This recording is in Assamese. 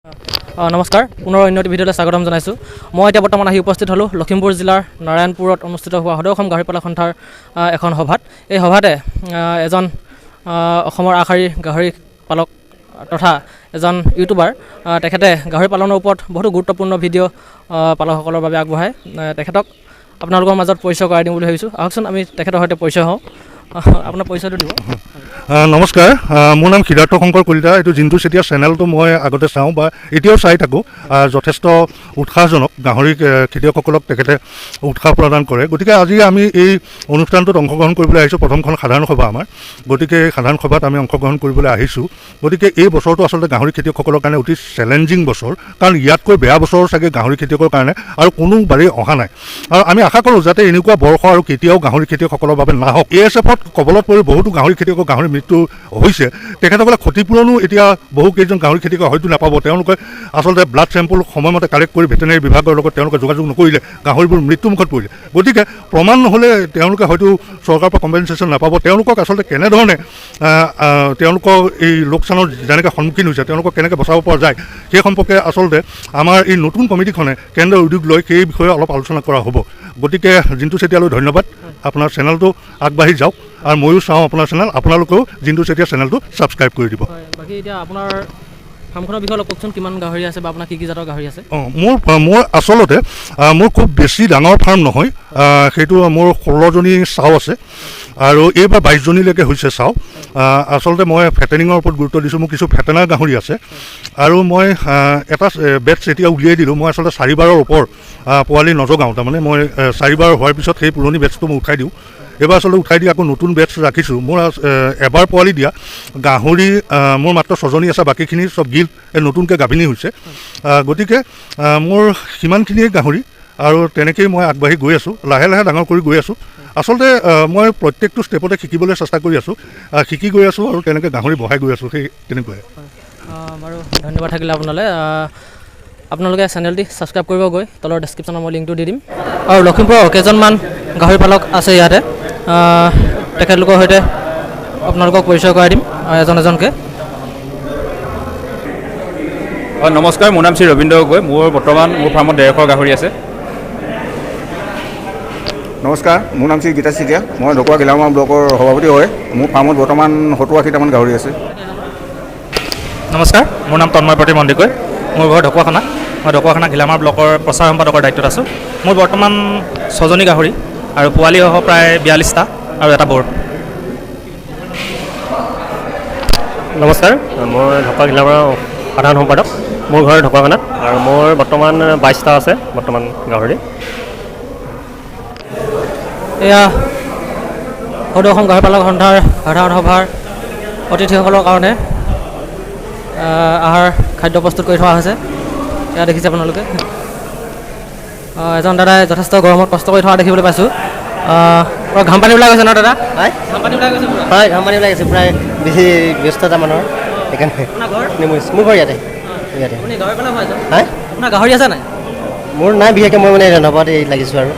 নমস্কাৰ, পুনৰ অন্য এটি ভিডিঅ'লৈ স্বাগতম জনাইছোঁ। মই এতিয়া বৰ্তমান আহি উপস্থিত হ'লোঁ লখিমপুৰ জিলাৰ নাৰায়ণপুৰত অনুষ্ঠিত হোৱা সদৌ অসম গাহৰি পালক সন্থাৰ এখন সভাত। এই সভাতে এজন অসমৰ আগশাৰীৰ গাহৰি পালক তথা এজন ইউটিউবাৰ, তেখেতে গাহৰি পালনৰ ওপৰত বহুতো গুৰুত্বপূৰ্ণ ভিডিঅ' পালকসকলৰ বাবে আগবঢ়ায়। তেখেতক আপোনালোকৰ মাজত পৰিচয় কৰাই দিম বুলি ভাবিছোঁ। আহকচোন, আমি তেখেতৰ সৈতে পৰিচয় হওঁ। আপোনাৰ পৰিচয়টো দিব। নমস্কাৰ, মোৰ নাম সিদ্ধাৰ্থ শংকৰ কলিতা। এইটো জিন্তু চেতিয়া চেনেলটো মই আগতে চাওঁ বা এতিয়াও চাই থাকোঁ। যথেষ্ট উৎসাহজনক, গাহৰি খেতিয়কসকলক তেখেতে উৎসাহ প্ৰদান কৰে। গতিকে আজি আমি এই অনুষ্ঠানটোত অংশগ্ৰহণ কৰিবলৈ আহিছোঁ। প্ৰথমখন সাধাৰণ সভা আমাৰ, গতিকে এই সাধাৰণ সভাত আমি অংশগ্ৰহণ কৰিবলৈ আহিছোঁ। গতিকে এই বছৰটো আচলতে গাহৰি খেতিয়কসকলৰ কাৰণে অতি চেলেঞ্জিং বছৰ, কাৰণ ইয়াতকৈ বেয়া বছৰ চাগে গাহৰি খেতিয়কৰ কাৰণে আৰু কোনোবাৰেই অহা নাই। আৰু আমি আশা কৰোঁ যাতে এনেকুৱা বৰ্ষ আৰু কেতিয়াও গাহৰি খেতিয়কসকলৰ বাবে নাহক। এ এছ এফত কবলত পৰি বহুতো গাহৰি খেতিয়কৰ গাহৰি মৃত্যু হৈছে। তেখেতসকলে ক্ষতিপূৰণো এতিয়া বহুকেইজন গাহৰি খেতিয়কে হয়তো নাপাব। তেওঁলোকে আচলতে ব্লাড চেম্পুল সময়মতে কালেক্ট কৰি ভেটেনেৰী বিভাগৰ লগত তেওঁলোকে যোগাযোগ নকৰিলে গাহৰিবোৰ মৃত্যুমুখত পৰিলে। গতিকে প্ৰমাণ নহ'লে তেওঁলোকে হয়তো চৰকাৰৰ পৰা কম্পেনচেশ্যন নাপাব। তেওঁলোকক আচলতে কেনেধৰণে তেওঁলোকৰ এই লোকচানৰ যেনেকৈ সন্মুখীন হৈছে, তেওঁলোকক কেনেকৈ বচাব পৰা যায় সেই সম্পৰ্কে আচলতে আমাৰ এই নতুন কমিটিখনে কেন্দ্ৰৰ উদ্যোগ লৈ সেই বিষয়ে অলপ আলোচনা কৰা হ'ব। গতিকে জিন্তু চেতিয়ালৈ ধন্যবাদ। আপোনাৰ চেনেলটো আগবাঢ়ি যাওক আৰু ময়ো চাওঁ আপোনাৰ চেনেল, আপোনালোকেও জিন্তু চেতিয়া চেনেলটো ছাবস্ক্ৰাইব কৰি দিব। হয়, বাকী এতিয়া আপোনাৰ ফাৰ্মখনৰ বিষয়ে অলপ কওকচোন, কিমান গাহৰি আছে বা আপোনাৰ কি কি জাতৰ গাহৰি আছে? অঁ, মোৰ আচলতে মোৰ খুব বেছি ডাঙৰ ফাৰ্ম নহয়, সেইটো মোৰ 16জনী চাও আছে আৰু এইবাৰ 22জনীলৈকে হৈছে চাও। আচলতে মই ফেটেনিঙৰ ওপৰত গুৰুত্ব দিছোঁ। মোৰ কিছু ফেটেনাৰ গাহৰি আছে আৰু মই এটা বেটছ এতিয়া উলিয়াই দিলোঁ। মই আচলতে 4বাৰৰ ওপৰ পোৱালি নজগাওঁ, তাৰমানে মই 4বাৰ হোৱাৰ পিছত সেই পুৰণি বেটছটো মই উঠাই দিওঁ। এইবাৰ আচলতে উঠাই দি আকৌ নতুন বেটছ ৰাখিছোঁ। মোৰ এবাৰ পোৱালি দিয়া গাহৰি মোৰ মাত্ৰ 6জনী আছে, বাকীখিনি চব গিল্ড নতুনকৈ গাভিনী হৈছে। গতিকে মোৰ সিমানখিনিয়ে গাহৰি আৰু তেনেকেই মই আগবাঢ়ি গৈ আছোঁ, লাহে লাহে ডাঙৰ কৰি গৈ আছোঁ। আচলতে মই প্ৰত্যেকটো ষ্টেপতে শিকিবলৈ চেষ্টা কৰি আছোঁ, শিকি গৈ আছোঁ আৰু তেনেকৈ গাহৰি বঢ়াই গৈ আছোঁ, সেই তেনেকুৱাই। বাৰু, ধন্যবাদ থাকিলে আপোনালৈ। আপোনালোকে চেনেলটি ছাবস্ক্ৰাইব কৰিব গৈ তলৰ ডেছক্ৰিপশ্যনত মই লিংকটো দি দিম। আৰু লখিমপুৰৰ কেইজনমান গাহৰি পালক আছে ইয়াতে, তেখেতলোকৰ সৈতে আপোনালোকক পৰিচয় কৰাই দিম এজন এজনকৈ। হয়, নমস্কাৰ, মোৰ নাম শ্ৰী ৰবীন্দ্ৰ গগৈ। মোৰ বৰ্তমান মোৰ ফাৰ্মত 150 গাহৰি আছে। নমস্কাৰ, মোৰ নাম শ্ৰী গীতা চেতিয়া। মই ঢকুৱা ঘিলামৰা ব্লকৰ সভাপতি হয়। মোৰ ফাৰ্মত বৰ্তমান 70-80টামান গাহৰি আছে। নমস্কাৰ, মোৰ নাম তন্ময় প্ৰতি মন্দিকৈ। মোৰ ঘৰ ঢকুৱাখানা। মই ঢকুৱাখানা ঘিলামৰা ব্লকৰ প্ৰচাৰ সম্পাদকৰ দায়িত্বত আছোঁ। মোৰ বৰ্তমান 6জনী গাহৰি আৰু পোৱালিসহ প্ৰায় 42টা আৰু এটা বৰ। নমস্কাৰ, মই ঢকুৱা ঘিলামৰা সাধাৰণ সম্পাদক। মোৰ ঘৰ ঢকুৱাখানাত আৰু মোৰ বৰ্তমান 22টা আছে বৰ্তমান গাহৰি। এয়া সদৌ অসম গাহৰি পালক সন্থাৰ সাধাৰণ সভাৰ অতিথিসকলৰ কাৰণে আহাৰ খাদ্য প্ৰস্তুত কৰি থোৱা হৈছে। এয়া দেখিছে আপোনালোকে। এজন দাদাই যথেষ্ট গৰমত কষ্ট কৰি থকা দেখিবলৈ পাইছোঁ। পুৰা ঘাম পানী ওলাই গৈছে ন দাদা? হয়, ঘাম পানী ওলাই গৈছে পুৰা? হয়, ঘাম পানী ওলাই গৈছে প্ৰায়, বেছি ব্যস্ততা মানুহৰ সেইকাৰণে। আপোনাৰ ঘৰ? মোৰ ঘৰ ইয়াতে। ইয়াতে। আপুনি গাহৰি পালক হয়? হয়। আপোনাৰ গাহৰি আছে নাই? মোৰ নাই, বিশেষকৈ মই মানে ৰন্ধা বঢ়াত লাগিছোঁ আৰু।